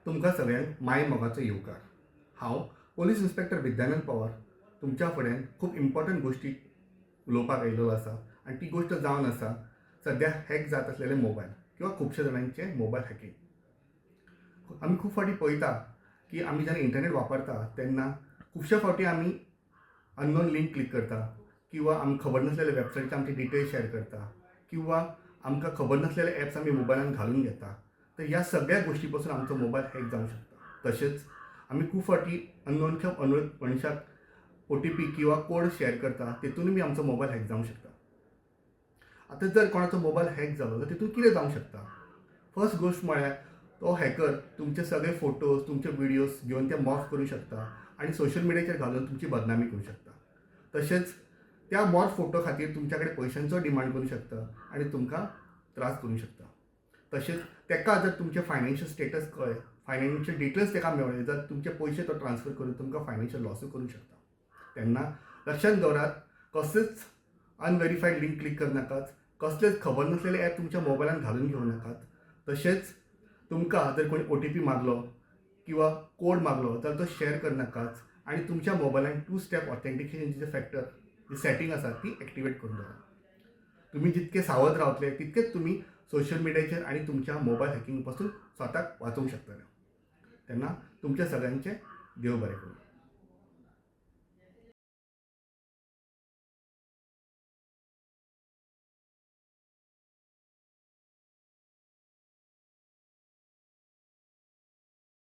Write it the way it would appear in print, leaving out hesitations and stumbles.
तुमकां सगळ्यांक माय मोगाचो येवकार. हांव पोलीस इन्स्पेक्टर विद्यानंद पवार तुमच्या फुड्यान खूब इम्पॉर्टंट गोश्टी उलोवपाक आयिल्लो आसा आनी ती गोश्ट जावन आसा सद्या हॅक जात आसलेले मोबायल किंवा खुबशे जाणांचे मोबायल हॅकींग. आमी खूब फावटी पळयता की आमी जेन्ना इंटरनेट वापरता तेन्ना खुबशे फावटी आमी अननोन लिंक क्लिक करता किंवा आमकां खबर नासलेल्या वेबसायटीचेर आमचे डिटेल्स शेअर करता किंवा आमकां खबर नासलेले एप्स आमी मोबायलान घालून घेता. तर ह्या सगळ्या गोश्टी पासून आमचो मोबायल हॅक जावंक शकता. तशेंच आमी खूब फावटी अनवळख्या अनवळख मनशाक ओटीपी किंवा कोड शेअर करता, तेतूनय बी आमचो मोबायल हॅक जावंक शकता. आतां जर कोणाचो मोबायल हॅक जालो जाल्यार तितून कितें जावंक शकता? फर्स्ट गोश्ट म्हळ्यार तो हॅकर तुमचे सगळे फोटोज, तुमचे विडियोज घेवन ते मॉर्फ करूंक शकता आनी सोशल मिडियाचेर घालून तुमची बदनामी करूंक शकता. तशेंच त्या मॉर्फ फोटो खातीर तुमच्या कडेन पयशांचो डिमांड करूंक शकता आनी तुमकां त्रास करूंक शकता. तशेंच ताका जर तुमचें फायनान्शियल स्टेटस कळ्ळें, फायनान्शियल डिटेल्स ताका मेळ्ळे जाल्यार तुमचे पयशे तो ट्रान्सफर करून तुमकां फायनान्शियल लॉसूय करूंक शकता. तेन्ना लक्षांत दवरात, कसलेच अनवेरीफायड लिंक क्लिक करनाकात, कसलेच खबर नासलेले ॲप तुमच्या मोबायलान घालून घेवं नाकात. तशेंच तुमकां जर कोणी ओटीपी मागलो किंवा कोड मागलो जाल्यार तो शेअर करनाकात आनी तुमच्या मोबायलान टू स्टेप ऑथेंटिकेशनची जे फॅक्टर जी सेटींग आसा ती एक्टिवेट करून दवरात. तुमी जितके सावध रावतले तितकेच तुमी सोशल मिडियाचेर आनी तुमच्या मोबायल हॅकिंग पासून स्वताक वाचोवंक शकतले. तेन्ना तुमच्या सगळ्यांचें देव बरें करूं.